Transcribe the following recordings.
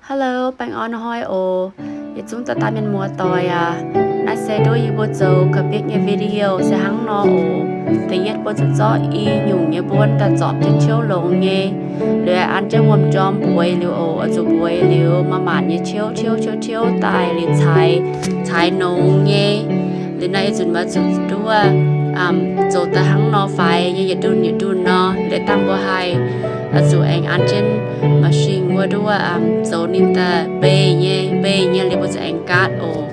Hello, baengh orn hnoi oc. Yietc zungv dauh dauh mienh muoz-doic aac, naaiv se nduov yie mbuo zoux ga'bietv nyei video se hnangv nor oc. Da'yietv mbuo zuqc zorqv i nyungc nyei mbuonv daaih zorpc jienv ciouv longx nyei. Liuz an jienv wuom-jorm mbueix liuz oc, oix zuqc mbueix liuz maaih maanc nyei ciouv, ciouv, ciouv, ciouv daaih liuz caaix, caaix nongx nyei. Liuz naaiv yie nzunc maaih zuqc nduov, zoux daaih hnangv nor faix nyei yietc ndunh yietc ndunh nor. Liuz dangh mbuo haih oix zuqc aengx an jienv machine wuov nduov zoux ninh daaih mbeix nyei, mbeix nyei liuz mbuo zuqc aengx gaatv oc.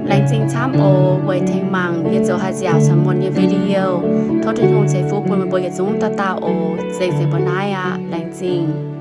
Laengz zingh camv oc, weic tengx mangc yie zoux haaix nziaauc caux muonc nyei video. Tov Tin-Hungh ceix fuqv bun meih mbuo yietc zungv dauh dauh oc. Nzengc, nzengc mbuo naaiv aqv. Laengz zingh.